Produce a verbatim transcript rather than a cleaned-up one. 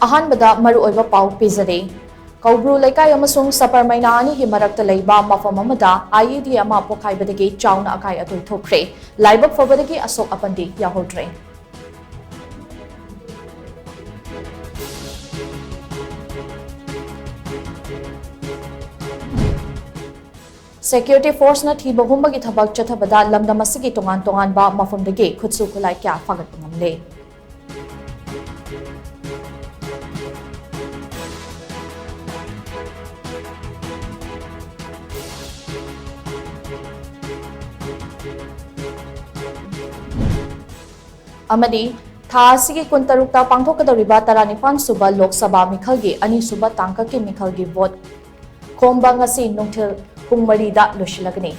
ꯑꯍꯥꯟꯕꯗ ꯃꯔꯨꯑꯣꯏꯕ ꯄꯥꯎ ꯄꯤꯖꯔꯤ꯫ ꯀꯧꯕ꯭ꯔꯨ ꯂꯩꯀꯥꯏ ꯑꯃꯁꯨꯡ ꯁꯄꯔꯃꯩꯅꯥ ꯑꯅꯤꯒꯤ ꯃꯔꯛꯇ ꯂꯩꯕ ꯃꯐꯝ ꯑꯃꯗ IED ꯑꯃ ꯄꯣꯈꯥꯏꯕꯗꯒꯤ ꯆꯥꯎꯅ ꯑꯀꯥꯏ ꯑꯇꯣꯏ ꯊꯣꯛꯈ꯭ꯔꯦ꯫ ꯂꯥꯏꯕꯛ ꯐꯕꯗꯒꯤ ꯑꯁꯣꯛ ꯑꯄꯟꯗꯤ ꯌꯥꯎꯍꯧꯗ꯭ꯔꯦ꯫ Security forceꯅ ꯊꯤꯕ ꯍꯨꯝꯕꯒꯤ ꯊꯕꯛ ꯆꯠꯊꯕꯗ ꯂꯝꯗꯝ ꯑꯁꯤꯒꯤ ꯇꯣꯉꯥꯟ ꯇꯣꯉꯥꯟꯕ ꯃꯐꯝꯗꯒꯤ ꯈꯨꯠꯁꯨ ꯈꯨꯠꯂꯥꯏ ꯀꯌꯥ ꯐꯥꯒꯠꯄ ꯉꯝꯂꯦ꯫ ꯑꯃꯗꯤ ꯊꯥ ꯑꯁꯤꯒꯤ ꯀꯨꯟꯇꯔꯨꯛꯇ ꯄꯥꯡꯊꯣꯛꯀꯗꯧꯔꯤꯕ ꯇꯔꯥꯅꯤꯄꯥꯟ ꯁꯨꯕ ꯂꯣꯛ ꯁꯚꯥ ꯃꯤꯈꯜꯒꯤ ꯑꯅꯤꯁꯨꯕ ꯇꯥꯡꯀꯛꯀꯤ ꯃꯤꯈꯜꯒꯤ ꯚꯣꯠ ꯈꯣꯝꯕ ꯉꯁꯤ ꯅꯨꯡꯊꯤꯜ ꯄꯨꯡ ꯃꯔꯤꯗ ꯂꯣꯏꯁꯤꯜꯂꯒꯅꯤ꯫